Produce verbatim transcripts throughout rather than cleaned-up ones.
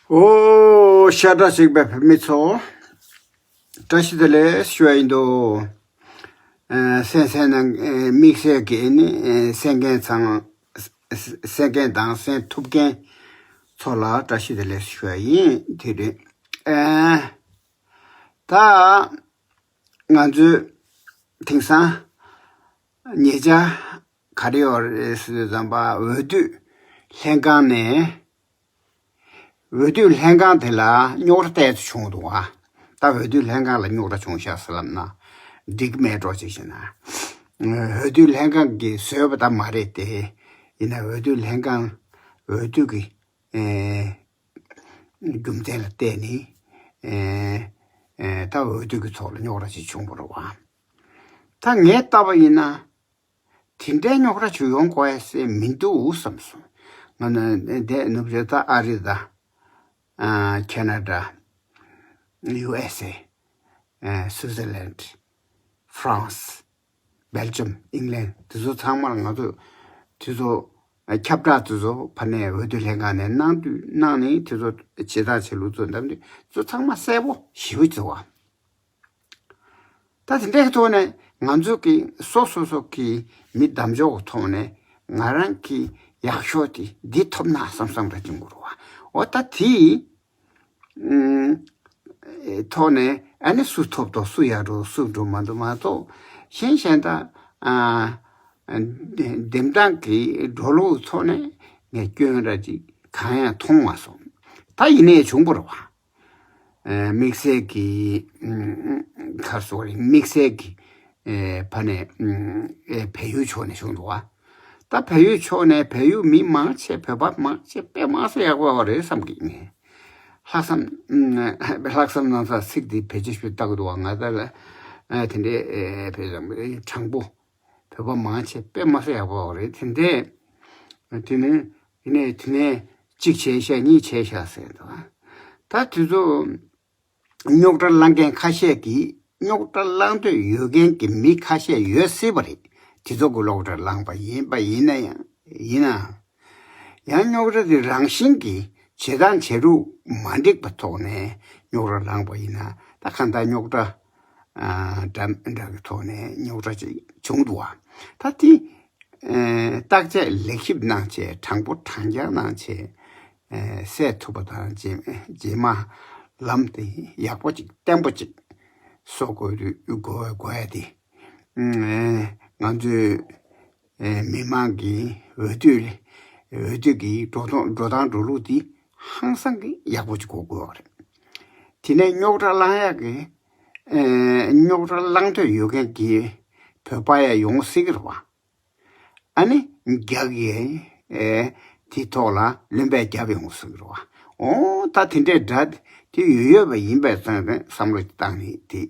ཨོ། ཤ་ཁྲག་གཅིག་པའི་བོད་མི་ཚོ། བཀྲ་ཤིས་བདེ་ལེགས་ཞུ་བ་ཡིན་འདུག་ཨ། གསན་གསན་གནང་། ཨ། དམིགས་བསལ་གྱི་ནི། ཨ། གསན་མཁན་ཚང་། གསན་མཁན་དང་གསན་ཐུབ་མཁན་ཚོ་ལ་བཀྲ་ཤིས་བདེ་ལེགས་ཞུ་བ་ཡིན། དེ་རེད། ཨ། ད་ང་ཚོའི་དེང་སང་ཉེ་ཆར་ག་རེ་ཡོད་རེད་ཟེར་དུས་ཙམ་པ། འོས་བསྡུ་ལྷན་ཁང་ནས། འོས་བསྡུ་ལྷན་ཁང་དེ་ལ་རྙོག་དྲ་ཏོག་ཙམ་བྱུང་འདུག་བ། ད་འོས་བསྡུ་ལྷན་ཁང་ལ་རྙོག་དྲ་བྱུང་ཤག་ཟེར་ལབ་ན་འགྲིག་མེད་འགྲོ་ཅིག་བྱས་ན། འོས་བསྡུ་ལྷན་ཁང་གིས་བཟོས་པ་ད་མ་རེད་དེ། ཡིན་ན་འོས་བསྡུ་ལྷན་ཁང་། འོས་བསྡུ་གི། ཨེ། རྒྱུ་མཚན་ལ་བལྟས་ནས། ཨེ། ཨེ། ད་འོས་བསྡུ་གི་ཐོག་ལ་རྙོག་དྲ་ཅིག་བྱུང་བ་རེད་བ། ད་ངས་བལྟས་པ་ཡིན་ན། དེ་འདྲའི་རྙོག་དྲ་བྱུང་ཡོང་དགོས་ཡ་མི་འདུག་བསམ་སོང་། ང་ནི་འདི་ནུབ་རེད། ད་ཨ་རི་དང་། ཨ། ཁེ་ན་ཌ། ཡུ་ཨེས་ཨེ། ཨ། སུའི་ཛར་ལན། ཧྥ་རན་སི། སྦེལ་ཇམ། ཨིང་ལན། དེ་ཚོ་ཚང་མར་ང་ཚོ་དེ་ཚོ་ཁྱབ་བསྒྲགས་དེ་ཚོ་ཕ་ནས་འོས་བསྡུ་ལྷན་ཁང་ནས་གནང་དུས། གནང་ནས་དེ་ཚོ་བྱེད་སྟངས་བྱེད་ལུགས་ཚོ་འདམ་དུས། དེ་ཚོ་ཚང་མ་གསལ་པོ་ཞེ་པོ་བྱུང་བ། ད་དེ་འདྲའི་ཐོག་ནས་ང་ཚོ་གི་སོ་སོ་སོ་གི་མི་གདམ་ཕྱོགས་ཀྱི་ཐོག་ནས་ང་རང་གི་ཡག་ཕྱོགས་དེ་འདི་ཐོབ་ན་བསམ་བསམ་རེ་བྱུང་དགོས་རེད་བ། འོ། ད་དེ། ཨུམ། ཐོག་ནས་ཨ་ནི་སུ་ཐོབ་འདུག་སུ་ཡག་འགྲོ། སུ་འགྲོ་མ་འདུག་མ་གཏོགས། གཞན་གཞན་དག་ཨ། འདེམས་སྟངས་ཀྱི་འགྲོ་ལུགས་ཐོག་ནས་ངས་སྐྱོན་ར་ཅིག་གང་ཡང་མཐོང་མ་སོང་། ད་ཡིན་ནའི་བྱུང་བ་རེད་བ། ཨ། དམིགས་བསལ་གྱི། ཨུམ། ག་རེ་ཟེར་དགོས་རེད། དམིགས་བསལ་གྱི། ཨེ། ཕ་ནས། ཨུམ། ཨེ། བལ་ཡུལ་ཕྱོགས་ནས་བྱུང་འདུག་བ། ད་བལ་ཡུལ་ཕྱོགས་ནས་བལ་ཡུལ་མི་མང་ཆེ། བོད་པ་མང་ཆེ་དཔེ་མང་ས་ཡག་པོ་རེད་བསམ་གྱི་ངས། ལྷག་བསམ། ཨུམ། ལྷག་བསམ་གནང་ས་ཚིག་འདི་བེད་སྤྱོད་ཞིག་བཏང་གི་འདུག་བ། ང་ད་ལ། ཨ། དེ་འདྲའི། ཨེ། བོད་པ་དྲང་པོ། བོད་པ་མང་ཆེ་དཔེ་མང་ས་ཡག་པོ་རེད། དེ་འདྲའི། དེ་ནས། དེ་ནས། དེ་ནས་གཅིག་བྱས་ཤག་གཉིས་བྱས་ཤག་ཟེར་འདུག་བ། ད་དེ་ཚོ། རྙོག་དྲ་བསླང་མཁན་ཁ་ཤས་ཀྱིས་རྙོག་དྲ་བསླང་འདོད་ཡོད་མཁན་གྱི་མི་ཁ་ཤས་ཡོད་སྲིད་པ་རེད། དེ་ཚོ་གིས་རྙོག་དྲ་བསླངས་པ་ཡིན་པ་ཡིན་ན་ཡང་། ཡིན་ནའང་། ཡང་རྙོག་དྲ་དེ་རང་བཞིན་གྱིས་བྱེད་སྟངས་བྱེད་ལུགས་མ་འགྲིག་པ་ཐོག་ནས་རྙོག་དྲ་བསླངས་པ་ཡིན་ན། ད་གང་ལྟར་རྙོག་དྲ། ཨ། འདྲ་འདྲ་གི་ཐོག་ནས་རྙོག་དྲ་ཅིག་བྱུང་འདུག་བ། ད་དེ། ཨ། བརྟག་དཔྱད་ལེགས་ཤོམ་གནང་བྱས། དྲང་པོ་དྲང་རྐྱང་གནང་བྱས། ཨ། སེལ་ཐུབ་པ་དང་། རྗེས། རྗེས་མ་ལམ་དེ་ཡག་པོ་ཅིག་བརྟན་པོ་ཅིག་བཟོ་དགོས་དུས། དགོས། དགོས་ཡ་དེ། ཨ། ང་ཚོའི། ཨ། མི་མང་གི་འོས་བསྡུ། འོས་བསྡུ་གི་འགྲོ་སྟངས། འགྲོ་སྟངས་འགྲོ་ལུགས་དེ་ཧང་སང་གི་ཡག་པོ་ཅིག་དགོས། དགོས་པ་རེད། དེ་ནས་རྙོག་དྲ་བསླང་ཡག་གི། ཨ། རྙོག་དྲ་བསླང་འདོད་ཡོད་མཁན་གྱི་བོད་པ་ཡང་ཡོང་སྲིད་ཀྱི་རེད་བ། ཨ་ནི་རྒྱ་གིས། ཨེ། དེའི་ཐོག་ལ་རློན་པ་བརྒྱབ་ཡོང་སྲིད་ཀྱི་རེད་བ། འོ། ད་དེ་འདྲའི་དགྲ་དེ་ཡོད་ཡོད་པ་ཡིན་པའི་བསམ། བསམ་བློ་བཏང་ནས་དེ།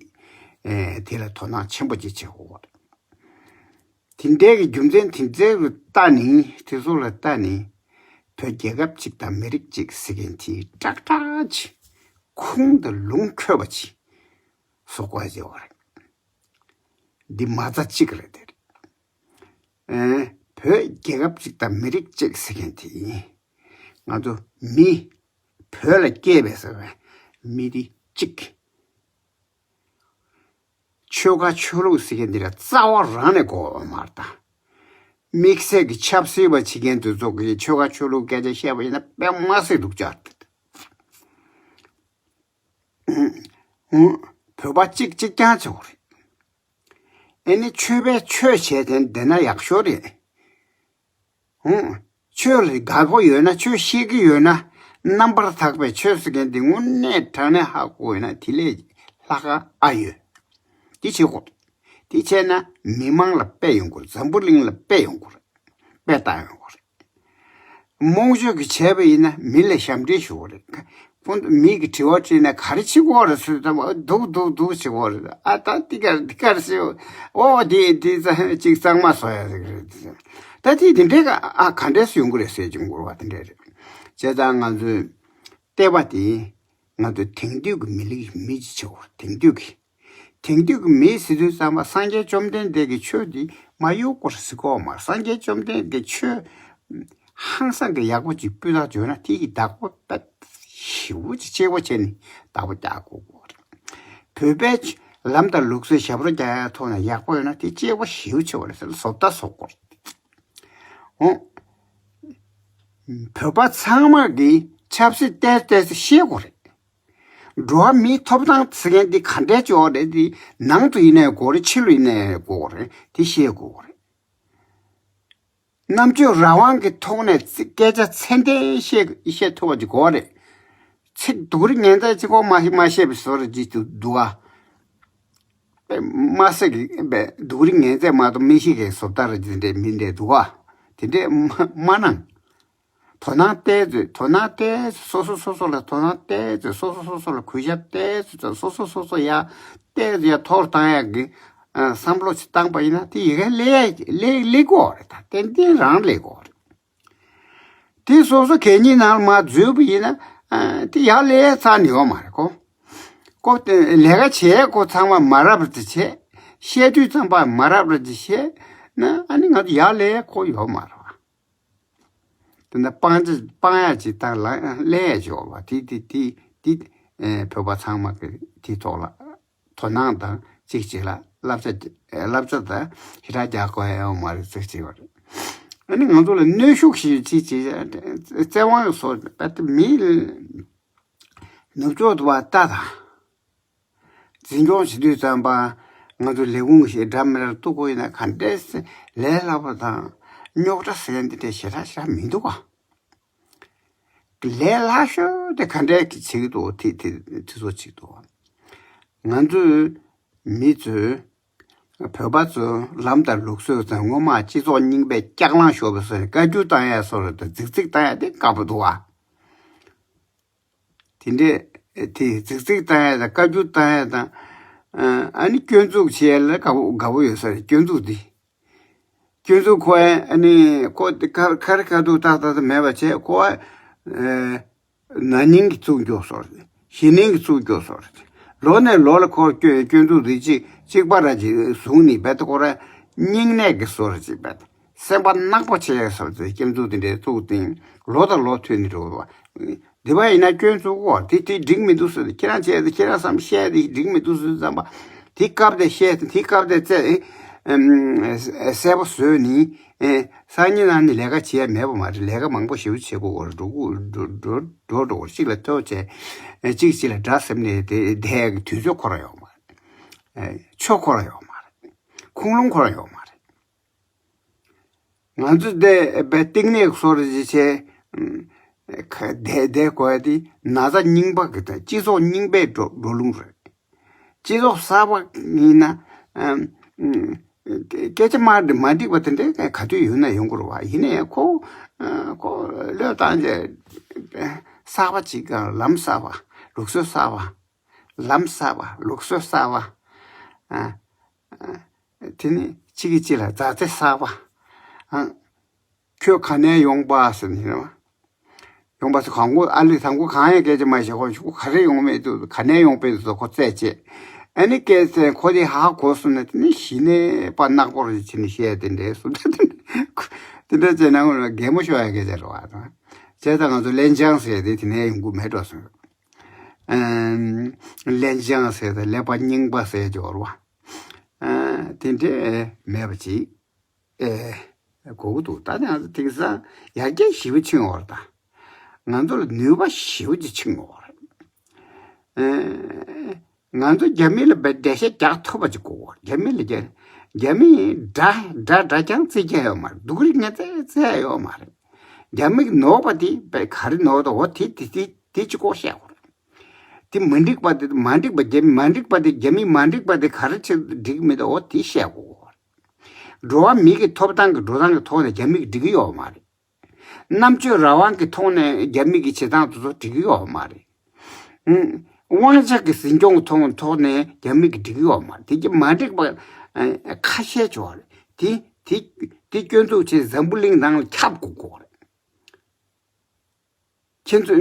ཨེ། དེ་ལ་དོ་སྣང་ཆེན་པོ་ཅིག་བྱེད་དགོས་པ་རེད། དེ་འདྲའི་གི་རྒྱུ་མཚན་དེ་ཚོ་ལ་བལྟས་ནས། དེ་ཚོ་ལ་བལྟས་ནས། བོད་རྒྱལ་ཁབ་ཅིག་དང་མི་རིགས་ཅིག་ཟེར་མཁན་དེ་ཀྲག་ཀྲག་ཅིག་ཁུངས་དང་ལུང་འཕྲོད་པ་ཅིག་བཟོ་དགོས་ཀྱི་ཡོད་རེད། འདི་མ་རྩ་གཅིག་རེད། དེ་རེད། ཨེ། བོད་རྒྱལ་ཁབ་ཅིག་དང་མི་རིགས་གཅིག་ཟེར་མཁན་དེ། ང་ཚོ་མི། བོད་ལ་སྐྱེས་པའི་ཟེར་བའི་མི་དེ་གཅིག་ཆོལ་ཁ་ཆོས་ལུགས་ཟེར་མཁན་འདི་ལ་རྩ་བ་རང་ནས་དགོས་པ་མ་རེད་ད། དམིགས་བསལ་གྱི་ཆབ་སྲིད་པ་བྱེད་མཁན་དེ་ཚོ་གིས་ཆོལ་ཁ་ཆོས་ལུགས་སྐད་ཆ་བཤད་པ་ཡིན་ན་དཔེ་མ་སྲིད་སྡུག་ཅག་རེད། ཧུང་། བོད་པ་གཅིག་གཅིག་རྐྱང་བྱེད་དགོས་རེད། ཨེ་ནི་ཆོས་པས་ཆོས་བྱས་ཏེ་བསྡད་ན་ཡག་ཤོས་རེད། ཧུང་། ཆོས་ལ་དགའ་པོ་ཡོད་ན། ཆོས་ཤེས་ཀྱི་ཡོད་ན། རྣམ་པར་དག་པའི་ཆོས་ཟེར་མཁན་འདི་དངོས་གནས་དྲང་གནས་ཧ་གོ་ཡོད་ན། དེ་ལས་ལྷག་ག་ཨ་ཡོད། དེ་བྱེད་དགོས། དེ་བྱས་ན་མི་མང་ལ་དཔེ་ཡོང་གི་རེད། འཛམ་བུ་གླིང་ལ་དཔེ་ཡོང་གི་རེད། དཔེ་བལྟ་ཡོང་གི་རེད། རྨོངས་དད་ཀྱིས་བྱས་པ་ཡིན་ན་མི་ལ་ཞབས་འདྲེན་ཞུ་དགོས་རེད། ཁོང་ཚོ་མི་གིས་དྲི་བ་དྲིས་ན་ག་རེ་བྱེད་དགོས་རེད་ཟེར་དུས། འདུག་འདུག་འདུག་བྱེད་དགོས་རེད། ཨ། ད་འདི་ག་རེ། འདི་ག་རེ་ཟེར། ཨོ། འདི་འདི་ཅིག་གཙང་མ་བཟོ་ཡ་ཟེར་གྱི་རེད། ད་དེ་དེ་འདྲའི་ག་ཨ་ག་འདྲས་སེ་ཡོང་གི་རེད་ཟེར་གྱི་ཡོང་གི་རེད་བ། དེ་འདྲས་རེད། བྱས་ཙང་ང་ཚོའི་ལྟེ་བ་དེ་ང་ཚོ་དེང་དུས་ཀྱི་མི་ལི། མི་ཅིག་བྱེད་དགོས། དེང་དུས་ཀྱི། དེང་དུས་ཀྱི་མི་ཟེར་དུས་ཙམ་པ། སངས་རྒྱས་བཅོམ་ལྡན་འདས་ཀྱི་ཆོས་འདི་མ་གཡུག་པར་ཟེར་གོ་མ། སངས་རྒྱས་བཅོམ་ལྡན་འདས་ཀྱི་ཆོས་ཧང་སང་གི་ཡག་པོ་ཅིག་སྤུས་དག་བརྗོད་ན། དེ་ཡི་བདག་པོ་དཔེ་ ཞེ་པོ་ཅིག་གཅེས་པོ་བྱས་ནས་བདག་པོ་རྒྱག་དགོས་ཀྱི་རེད། བོད་པའི་ལམ་དང་ལུགས་སྲོལ་ཞབས་བྲོ་རྒྱག་ཡ་ཐོག་ནས་ཡག་པོ་ཡོད་ན་དེ་གཅེས་པོ་ཞེ་པོ་ཆེ་བ་རེད་ཟེར་ལ་བཟོ་ལྟ་བཟོ་དགོས་རེད། འོ། བོད་པ་ཚང་མ་གིས་ཆབ་སྲིད་ཏོག་ཙམ་ཤེས་དགོས་རེད། འགྲོ་བ་མིའི་ཐོབ་ཐང་ཟེར་མཁན་འདི་ག་འདྲའི་ཅིག་ཡོད་རེད། འདི་ནང་དུ་ཡིན་ནའི་དགོས་རེད། ཕྱི་ལ་ཡིན་ནའི་དགོས་རེད། དེ་ཤེས་དགོས་རེད། རྣམ་དཔྱོད་རང་དབང་གི་ཐོག་ནས་སྐད་ཆ་ཚད་ལྡན་བཤད་བཤད་ཐུབ་པ་ཅིག་དགོས་རེད། ཚིག་སྡུག་རུས་ངན་ཚད་ཅིག་གོ་མ་ཤེས་མ་ཤེས་པའི་བཟོ་འདྲ་ཅིག་འདུག་ག། དམའ་ས་གི་སྡུག་རུས་ངན་ཚད་མ་གཏོགས་མི་ཤེས་མཁན་བཟོ་ལྟ་འདྲ་ཅིག་འདྲ་མི་འདྲ་འདུག་ག། དེ་འདྲས་མ་མ་གནང་། དོ་སྣང་ཏོག་ཙམ། དོ་སྣང་ཏོག་ཙམ། སོ་སོ་སོ་སོ་ལ་དོ་སྣང་ཏོག་ཙམ། སོ་སོ་སོ་སོ་ལ་གུས་ཞབས་ཏོག་ཙམ། སོ་སོ་སོ་སོ་ཡ་ཏོག་ཙམ་ཡ་མཐོ་རུ་བཏང་ཡག་གི་ཨ་བསམ་བློ་ཞིག་བཏང་པ་ཡིན་ན་དེ་ཡི་གེ་ལས་ལས་ལས་དགོས་རེད། ད་ཏན་ཏན་རང་ལས་དགོས་རེད། དེ་སོ་སོ་གད་སྙིགས་ནང་ལ་མར་འཛུལ་བ་ཡིན་ན་ཨ་དེ་ཡར་ལས་ཚར་ནས་ཡོད་མ་རེད་གོ། ཁོ་དེ་ལས་ཀ་བྱེད་ཁོ་ཚང་མ་མ་རབས་རེད་བྱེད། བཤད་དུས་ཙམ་པ་མ་རབས་རེད་བྱེད་ན་ཨ་ནི་ང་ཚོ་ཡར་ལས་ཁོ་ཡོད་མ་རེད་བ། དེ་འདྲ་སྤང་ཅི་སྤང་ཡག་ཅིག་དང་ལ་ལས་ཡག་ཅིག་ཡོད་པ་དེ་དེ་དེ་དེ་ཨེ་བོད་པ་ཚང་མ་གི་དེ་ཐོག་ལ་དོ་སྣང་དང་གཅིག་གཅིག་ལ་བསླབ་བྱ་བསླབ་བྱ་དང་ཞེ་དྲག་རྒྱག་དགོས་ཡག་ཡོད་མ་རེད་ཅིག་བྱས་པ་རེད། ཨ་ནི་ང་ཚོ་ལ་གནོན་ཤུགས་ཤིག་ཅིག་ཅིག་བཙན་དབང་གི་བཟོ་པ་དེ་མི་ནུབ་ཕྱོགས་དུ་བ་ལྟ་དང་། འཛིན་སྐྱོང་བྱེད་དུས་ཙམ་པ་ང་ཚོ་ལས་ཁུངས་ཤིག་འདྲ་མི་འདྲ་གཏུག་དགོས་ཡིན་ན་ག་འདྲས་ལས་སླ་པོ་དང་རྙོག་དྲ་ཟེར་མཁན་འདི་འདྲས་ཞེ་དྲག་ཞེ་དྲག་མི་འདུག་ག། ལས་སླ་ཤོས་དེ་ག་འདྲས་ཀྱི་བྱེད་ཀྱི་འདུག་དེ་དེ་དེ་ཚོ་བྱེད་ཀྱི་འདུག་ག། ང་ཚོའི་མི་ཚོས་བོད་པ་ཚོའི་ལམ་དང་ལུགས་སྲོལ་དང་སྔོན་མ་སྤྱི་ཚོགས་རྙིང་པའི་སྐྱག་ལང་ཤོར་བའི་སོ་ནས་བཀའ་བཀྱོན་བཏང་ཡ་སོ་རེད་དང་རྫིག་རྫིག་བཏང་ཡ་དེ་དཀའ་པོ་འདུག་ག། དེ་འདྲས་དེ་རྫིག་རྫིག་བཏང་ཡ་དང་བཀའ་བཀྱོན་བཏང་ཡ་དང་ཨ་ནི་སྐྱོན་འཛུགས་བྱེད་ཡ་ལ་དགའ་པོ་དགའ་པོ་ཡོད་ས་རེད། སྐྱོན་འཛུགས་འདི་སྐྱོན་འཛུགས་ཁོ་ཨ་ནི་ཁོ་དེ་ཁ་ཁ་རི་ཁ་ཐུག་ཏག་ཏག་ཏག་མེད་པ་བྱས་ཁོ་ཨ་ན་ནིང་གི་བཙུགས་འགྱོ་སོ་རེད། གཞེས་ནིང་གི་བཙུགས་འགྱོ་སོ་རེད། ལོ་ནས་ལོ་ལ་ཁོ་སྐྱོན་སྐྱོན་འཛུགས་འདི་གཅིག་གཅིག་པ་ར་ཅིག་བཟུང་ནི་བེད་ཁོ་ར་སྙིང་ནད་ཀྱི་སོ་རེད་ཅིག་བེད། སེམས་པ་ནག་པོ་བྱས་སོ་ཅིག་སྐྱོན་འཛུགས་འདི་འདྲས་བཙུགས་ཏེ་ལོ་དང་ལོ་མཐུད་ནི་འགྲོ་བ། འདི་པ་ཡིན་ན་སྐྱོན་བཙུགས་གོ། དེ་དེ་འགྲིག་མི་འདུག་ཟེར་ཏེ་ཁྱེད་རང་བྱས་ཏེ་ཁྱེད་རང་བསམ་བཤད་དེ་འགྲིག་མི་འདུག་ཟེར་ཙམ་པ། དེ་སྐབས་དེ་བཤད་དེ་དེ་སྐབས་དེ་བཙལ་ཨེ་ཨེམ་གསལ་པོ་བཟོས་ནི་ཨེ་སང་ཉིན་གནངས་ཉིན་ལས་ཀ་བྱེད་ཡ་མེད་པ་མ་རེད། ལས་ཀ་མང་པོ་ཞེ་པོ་བྱེད་དགོས་གོ། འགྲོ་དགོས་འགྲོ་འགྲོ་འགྲོ་འགྲོ་གོ། གཅིག་ལ་ཐོས་བྱས་ཨེ་གཅིག་གཅིག་ལ་དགྲ་ཟེར་ནས་དེ་དེ་ཡ་གི་དུས་ཚོད་ཁོ་རང་ཡོད་མ་རེད། ཨེ་ཆོ་ཁོ་རང་ཡོད་མ་རེད། ཁུངས་ལུང་ཁོ་རང་ཡོད་མ་རེད། ང་ཚོ་དེ་བས་གཏིང་ནས་གསོ་རེ་ཅིག་བྱས། ཁ་བསྡད་བསྡད་དགོས་ཡ་དེ་ན་ཚ་རྙིང་པ་གི་དང་སྤྱི་ཚོགས་རྙིང་པའི་འགྲོ་འགྲོ་ལུགས་རེད། སྤྱི་ཚོགས་གསར་པ་ཡིན་ན་ཨམ་ཨམ་སྐད་ཆ་མ་འགྲིག་མ་འགྲིག་པ་དེ་འདྲའི་ག་དུས་ཡོང་ན་ཡོང་གི་རེད་བ། ཡིན་ནའི་ཁོ་ཁོ་བློས་བཏང་རྗེས་གསར་པ་ཅིག་ག་ལམ་གསར་པ་ལུགས་སྲོལ་གསར་པ་ལམ་གསར་པ་ལུགས་སྲོལ་གསར་པ་ཨ། དེ་ནི་གཅིག་གིས་གཅིག་ལ་མཛའ་བརྩེ་གསར་པ། ཨ། ཁྱོད་ག་ནས་ཡོང་པ་ཟེར་ནས་ཡིན་ནོ། ཡོང་པ་ཟེར་གང་གོ་ཨ་ལི་དང་གོ་གང་ཡང་སྐད་ཆ་མ་བཤད་གོ་ཁྱོད་ག་རེ་ཡོང་མེད་འདུག་ག་ནས་ཡོང་པའི་འདུག་ཁོ་རྩད་བཅད། ཨ་ནི་སྐད་ཆ་ཁོ་དེ་ཧ་གོ་སོང་ན་དེ་ནི་གཞི་ནས་པ་ནག་པོ་རེ་བྱས་ནས་བཤད་དེ་འདྲས་སུ་དེ་འདྲས་བྱས་ན་ངོ་ལ་གད་མོ་ཤོར་ཡ་སྐད་ཆ་རེད་བ་དང་། བྱས་ཙང་ང་ཚོ་གླེན་ལྕང་ཟེར་དེ་དེ་ནས་ཡོང་གི་མེད་འགྲོ་སོང་། ཨ། གླེན་ལྕང་ཟེར་དེ་ཀླད་པ་རྙིང་པ་ཟེར་གྱི་ཡོད་རེད་བ། ཨ། དེ་འདྲས་མེད་པ་ཅིག་ཨེ། དགོས་ཀྱི་འདུག་ད་ནི་ང་ཚོ་དེང་སང་ཡར་རྒྱས་ཞེ་པོ་ཕྱིན་ཡོད་རེད་ད། ང་ཚོ་ལ་ནུས་པ་ཞེ་པོ་ཅིག་ཕྱིན་ཡོད་རེད། ཨེ། ང་ཚོ་རྒྱ་མི་ལ་བའི་འགྲེལ་བཤད་རྒྱག་ཐུབ་པ་ཅིག་དགོས། རྒྱ་མི་ལ་རྒྱ་རྒྱ་མི་དགྲ་དགྲ་དགྲ་རྐྱང་བརྩི་རྒྱུ་ཡོད་མ་རེད། སྡུག་རུས་ངན་བརྩི་བརྩི་ཡ་ཡོད་མ་རེད། རྒྱ་མི་གི་ནོར་བ་དེ་བའི་ག་རེ་ནོར་དང་འོ་དེ་དེ་དེ་དེ་ཅིག་ལྐོག་བཤད་དགོས་རེད། དེ་མ་འགྲིག་པ་དེ་མ་འགྲིག་པ་རྒྱ་མི་མ་འགྲིག་པ་དེ་རྒྱ་མི་མ་འགྲིག་པ་དེ་ག་རེ་བྱས་འགྲིག་མི་འདུག་འོ་དེ་བཤད་དགོས། འགྲོ་བ་མི་གི་ཐོབ་ཐང་གི་འགྲོ་སྟངས་ཀྱི་ཐོག་ནས་རྒྱ་མི་གི་འགྲིག་གི་ཡོད་མ་རེད། རྣམ་དཔྱོད་རང་དབང་གི་ཐོག་ནས་རྒྱ་མི་གི་བྱེད་སྟངས་དེ་ཚོ་འགྲིག་གི་ཡོད་མ་རེད། ཨུམ། དབང་ཆ་གི་འཛིན་སྐྱོང་གི་ཐོག་ཐོག་ནས་རྒྱ་མི་གི་འགྲིག་གི་ཡོད་མ་རེད། དེ་གི་མ་འགྲིག་པ་ཨ་ཁ་ཤས་ཅིག་ཡོད་རེད། དེ་དེ་དེ་སྐྱོན་འཛུགས་བྱས་འཛམ་བུ་གླིང་ནང་ལ་ཁྱབ་དགོས་ཀྱི་ཡོད་རེད། ཁྱེད་ཚོས་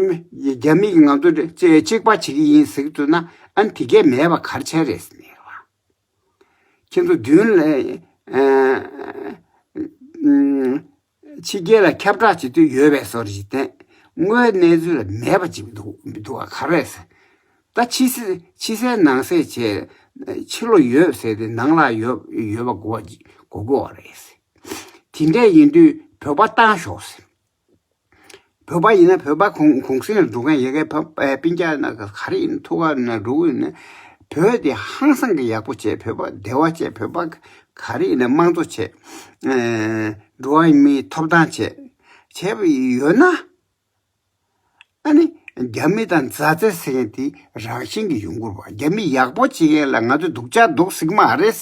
རྒྱ་མི་གིས་ང་ཚོ་གཅིག་གཅིག་པ་བྱེད་ཀྱི་ཡིན་ཟེར་གྱི་འདུག་ན་ཨ་ནི་དེ་གས་མེད་པ་ག་རེ་བྱས་རེད་ཟེར་ནས་རེད་བ། ཁྱེད་ཚོ་མདུན་ལ་ཨ་ཕྱི་རྒྱལ་ལ་ཁྱབ་བསྒྲགས་བྱེད་དུས་ཡོད་པའི་བཟོ་འདྲ་ཞིག་བསྟན། དངོས་གནས་ཚུལ་ལ་མེད་པ་ཅིག་མི་འདུག་མི་འདུག་ག་ག་རེད་ཟེར། ད་ཕྱི་གསལ་ཕྱི་གསལ་ནང་གསལ་བྱས། ཕྱི་ལོགས་ཡོད་ཟེར་ཏེ་ནང་ལ་ཡོད་ཡོད་པ་གོ་བ་གོ་དགོས་པ་རེད་ཟེར། དེ་འདྲ་ཡིན་དུས་བོད་པ་བཏང་ཤོག་ཟེར། བོད་པ་ཡིན་ན་བོད་པ་གུང་གུང་སེང་ལ་འགྲོ་མཁན་ཡོད་མཁན་ཕ་ཨེ་སྤུན་ཀྱག་ན་ག་རེ་ཡིན་ཐུག་ག་ན་འགྲོ་གི་ཡོད་ན། བོད་དེ་ཧང་སང་གི་ཡག་པོ་བྱས། བོད་པ་བདེ་བ་བྱས། བོད་པ་ག་རེ་ཡིན་ན་དམངས་གཙོ་བྱས། ཨེ་འགྲོ་བ་མིའི་ཐོབ་ཐང་བྱས། བྱས་པ་ཡོད་ན། ཨ་ནི་རྒྱ་མི་དང་མཛའ་བརྩེ་ཟེར་མཁན་དེ་རང་བཞིན་གྱིས་ཡོང་གི་རེད་པ། རྒྱ་མི་ཡག་པོ་བྱེད་མཁན་ལ་ང་ཚོས་སྡུག་ཅག་འདུག་ཟེར་གི་མ་རེད།